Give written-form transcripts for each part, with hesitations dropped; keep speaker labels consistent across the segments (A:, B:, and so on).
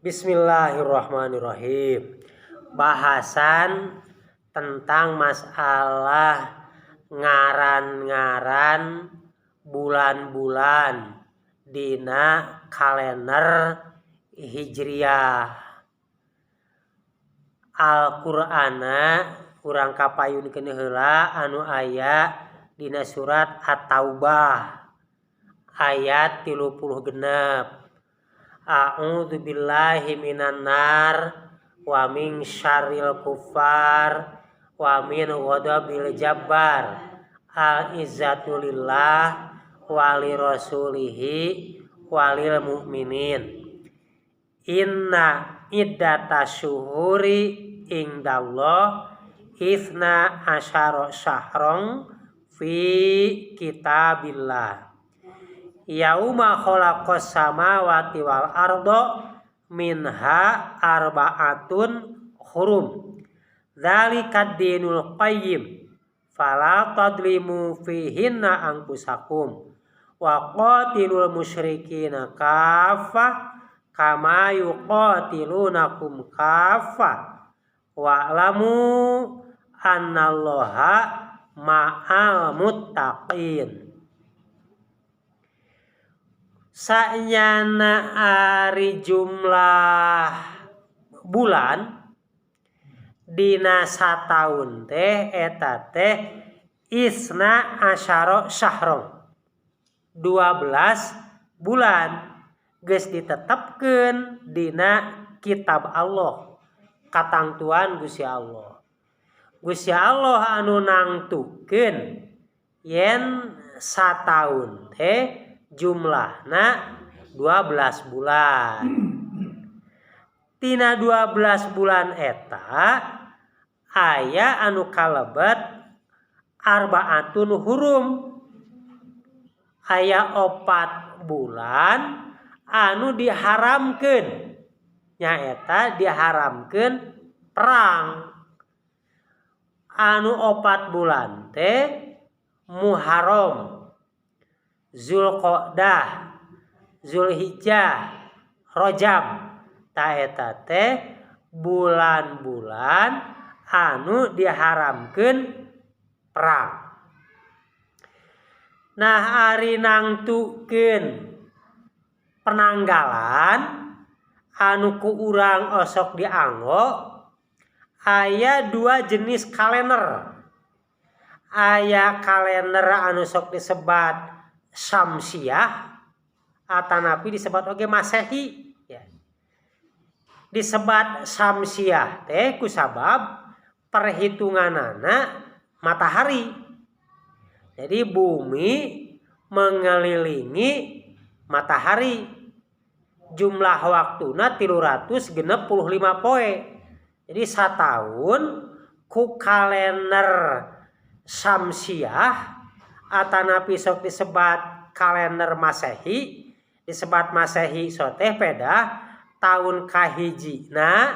A: Bismillahirrahmanirrahim. Bahasan tentang masalah ngaran-ngaran bulan-bulan dina kalender Hijriah. Al-Qur'ana urang kapayunkeun heula anu aya dina surat At-Taubah ayat 36. A'udzu billahi minan nar wa min syarril kuffar wa min ghadabil jabbar. Al izzatu lillah wa li rasulihi walil mu'minin. Inna iddata syuhuri indallah itsna asyara syahron fi kitabillah. Yauma khalaqas samawati wal arda minha arba'atun hurum. Dzalikad dinul qayyim fala tadlimu fihinna anfusakum wa qatilul musyrikina kaffah kama yuqatilunakum kaffah wa'lamu annallaha ma'al muttaqin. Sanyana ari jumlah bulan dina sataun teh eta teh isna asyara syahron, 12 bulan geus ditetepkeun dina kitab Allah, katangtuan Gusti Allah. Gusti Allah anu nangtukeun yen sataun teh jumlahna 12 bulan. Tina 12 bulan eta aya anu kalebet arbaatun hurum, aya 4 bulan anu diharamkeun, nyaeta diharamkeun perang. Anu 4 bulan teh Muharram, Zulqa'dah, Zulhijjah, Rajab. Ta eta teh bulan-bulan anu diharamkeun perang. Nah, ari nangtukeun penanggalan anu ku urang osok dianggo aya 2 jenis kalender. Aya kalender anu sok disebat Syamsiah atanapi disebat oge Masehi ya. Disebat Syamsiah teh kusabab perhitunganana matahari. Jadi bumi mengelilingi matahari. Jumlah waktuna 365 poe. Jadi sataun ku kalender Syamsiah atanapi sok disebat kalender Masehi, disebat Masehi soteh peda tahun kahijina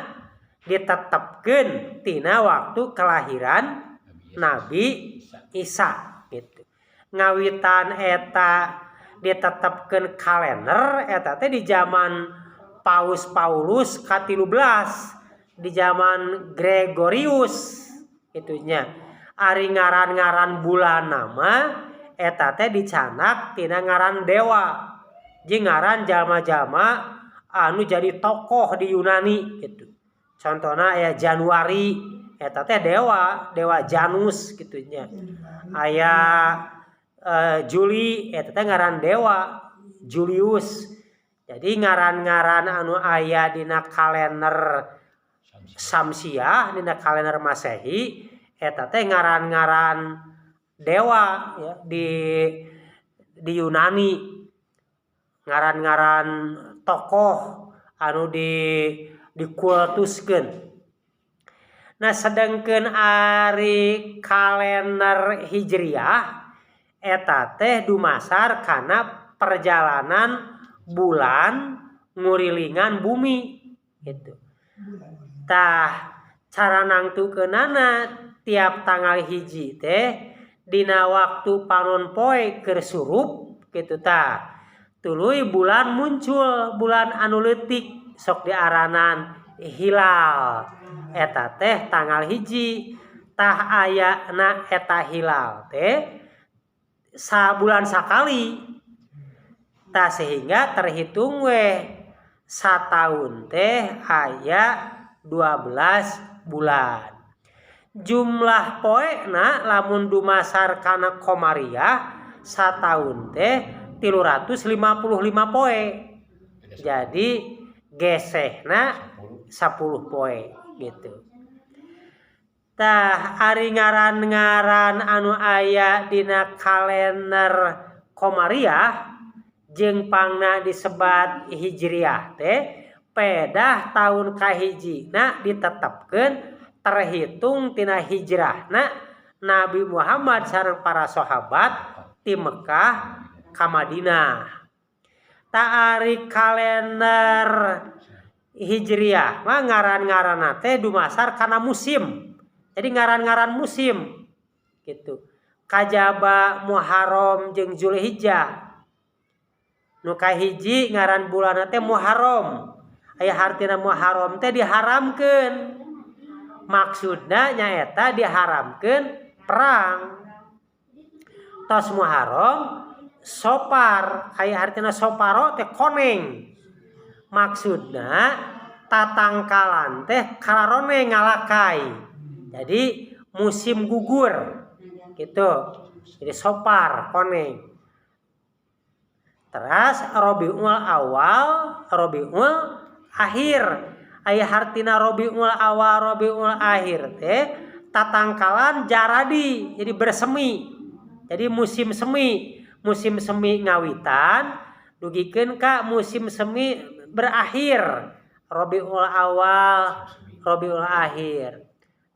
A: ditetepkeun tina waktu kelahiran Nabi Isa gitu. Ngawitan eta ditetepkeun kalender eta teh di zaman Paus Paulus ka-13, di zaman Gregorius itunya. Ari ngaran-ngaran bulan nama eta teh dicanak tina ngaran dewa jeung ngaran jalma-jalma anu jadi tokoh di Yunani gitu. Contohna aya Januari eta teh dewa, dewa Janus gitunya. Aya Juli eta teh ngaran dewa Julius. Jadi ngaran-ngaran anu aya dina kalender Syamsiah, dina kalender Masehi eta teh ngaran-ngaran dewa ya, di Yunani, ngaran-ngaran tokoh anu dikultuskeun. Nah, sedangkeun ari kalender Hijriah eta teh dumasar kana perjalanan bulan ngurilingan bumi gitu. Tah, cara nangtukeunana tiap tanggal 1 teh dina waktu panon poe keur surup gitu tah. Tuluy bulan muncul, bulan anu leutik. Sok diaranan hilal eta teh tanggal 1. Tah, ayana eta hilal teh sabulan sakali. Tah, sehingga terhitung we sataun teh aya 12 bulan. Jumlah poena lamun dumasar kana komariah, sataun teh 355 poe, jadi gesehna 10 poe gitu. Tah, ari ngaran-ngaran anu aya dina kalender komariah jeung pangna disebat hijriah teh pedah tahun kahijina ditetapkeun terhitung tina hijrahna Nabi Muhammad sareng para sahabat ti Mekah ka Madinah. Tah, ari kalender hijriah mah ngaran-ngaranna teh dumasar kana musim. Jadi ngaran-ngaran musim gitu. Kajaba Muharram jeung Zulhijjah. Nu kahiji ngaran bulan teh Muharram. Aya hartina Muharram teh diharamkeun. Maksudna nyaeta diharamkeun perang. Tos Muharram, Sopar, aya hartina soparo teh koneng. Maksudna tatangkalan teh kararoneng ngalakai. Jadi musim gugur gitu. Jadi Sopar koneng. Teras Robiul Awal, Robiul Akhir. Aya hartina Robiul Awal, Robiul Akhir teh tatangkalan jaradi, jadi bersemi. Jadi musim semi, musim semi ngawitan dugikeun ka musim semi berakhir. Robiul Awal, Robiul Akhir.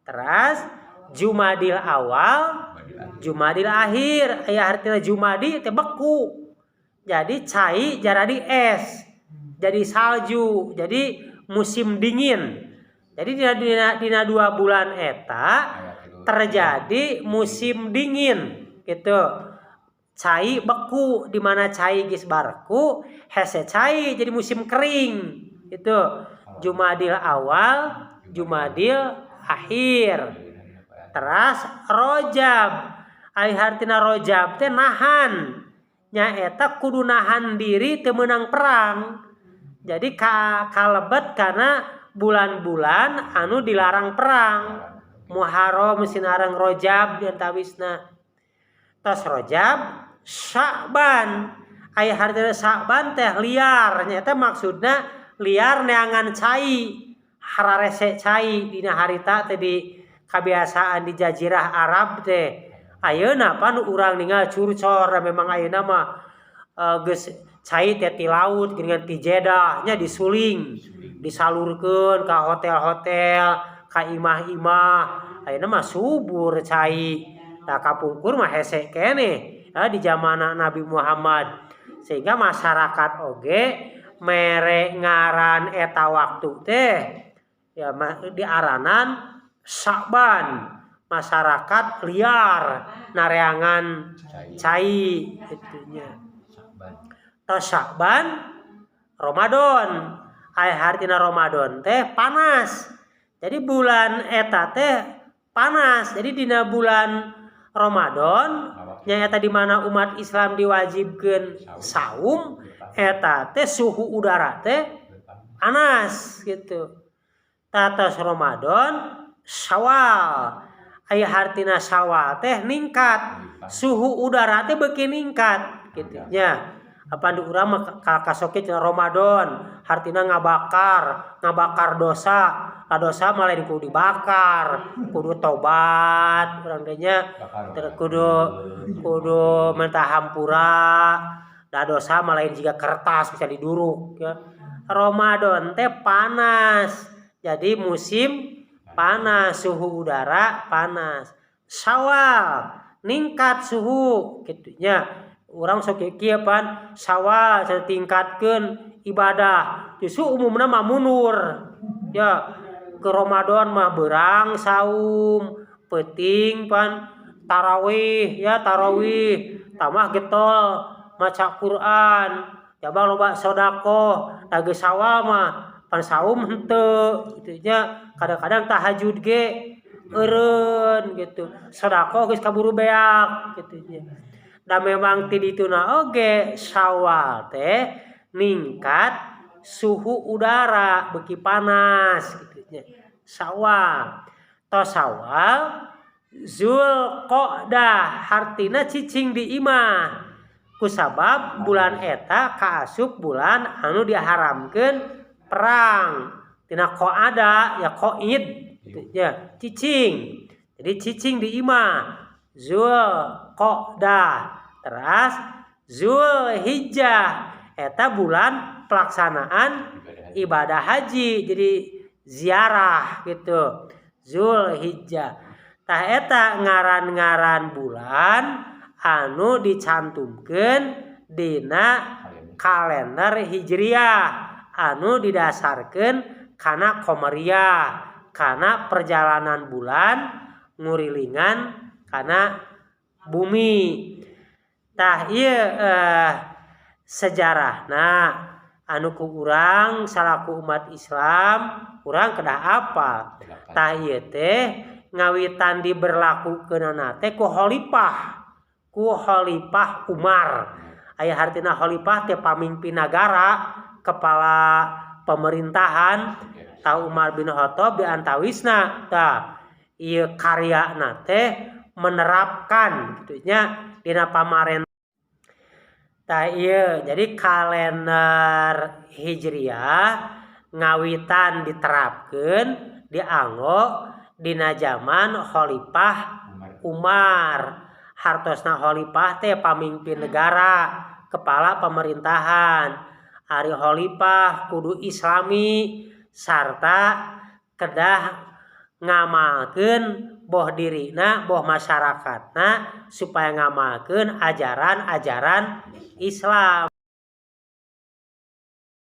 A: Teras Jumadil Awal, Jumadil Akhir. Aya hartina Jumadi teh beku. Jadi cai jaradi es. Jadi salju. Jadi musim dingin. Jadi dina 2 bulan eta terjadi musim dingin gitu. Cai beku, di mana cai geus bareku, hese cai, jadi musim kering itu. Jumadil Awal, Jumadil Akhir. Teras Rojab. Ai hartina Rojab teh nahan. Nyaeta kudu nahan diri teu meunang perang. Jadi kalebet karena bulan-bulan anu dilarang perang. Muharram sinareng Rojab di antawisna. Tos Rojab, Sya'ban. Aya hartina Sya'ban teh liar, nyaeta maksudna liar neangan cai. Hararese cai dina harita teh di kabiasaan di jazirah Arab teh. Ayeuna pan urang ningal curcor, memang ayeuna mah geus cai teh ti laut geuningan ti Jeddah nya disuling, disalurkeun ka hotel-hotel, ka imah-imah. Ayeuna mah subur cai. Tah, kapungkur mah hese keneh di zaman Nabi Muhammad, sehingga masyarakat oge mere ngaran eta waktu teh ya diaranan Sya'ban, masyarakat liar nareangan cai itunya. Tos Sya'ban, Ramadan. Aya hartina Ramadan teh panas. Jadi bulan eta teh panas. Jadi dina bulan Ramadan nyaeta di mana umat Islam diwajibkeun saum, eta teh suhu udara teh panas gitu. Tos Ramadan, Syawal. Aya hartina Syawal teh ningkat, suhu udara teh beuki ningkat gitu nya. Apa di urang mah kasoke cenah Ramadan hartina ngabakar, ngabakar dosa. Lah, dosa mah lain kudu dibakar, kudu tobat urang teh nya, kudu kudu minta hampura. Da dosa mah lain jiga kertas bisa diduruk ya. Ramadan teh panas. Jadi musim panas, suhu udara panas. Syawal ningkat suhu kitu nya. Urang sok kieu pan Syawal tingkatkeun ibadah. Justru umumna mah mundur. Ya, ke Ramadan mah beurang saum, peuting pan tarawih ya, tarawih, tambah getol maca Quran, jaba loba sedekah. Da geus Syawal mah Pan saum henteu gitu nya, kadang-kadang tahajud ge eureun gitu, sedekah geus kaburu beak gitu nya. Da memang ti dituna oge Syawal teh ningkat suhu udara, beuki panas gitu nya. Syawal tos Syawal, Zulqa'dah hartina cicing di imah, kusabab bulan eta kaasup bulan anu diharamkeun perang, tina qa'ada ya qaid gitu nya, cicing. Jadi cicing di imah Zulqa'dah. Teras Zulhijjah eta bulan pelaksanaan ibadah haji, jadi ziarah gitu, Zulhijjah. Tah, eta ngaran-ngaran bulan anu dicantumkeun dina kalender Hijriah anu didasarkeun kana komariah, kana perjalanan bulan ngurilingan kana bumi. Tah, ieu sejarahna anu ku urang salaku umat Islam urang kedah apal. Tah, ieu teh ngawitan diberlakukeunana teh ku Khalifah Umar. Aya hartina khalifah teh pamimpin nagara, kepala pemerintahan. Tah, Umar bin Khattab di antawisna. Tah, ieu karyana teh menerapkan gitu nya dina pamarentah. Tah, ieu jadi kalender Hijriah ngawitan diterapkeun, dianggo dina zaman Khalifah Umar. Hartosna khalifah teh pamimpin negara, kepala pemerintahan. Ari khalifah kudu islami sarta kedah ngamalkeun boh dirina boh masyarakatna supaya ngamalkeun ajaran-ajaran Islam.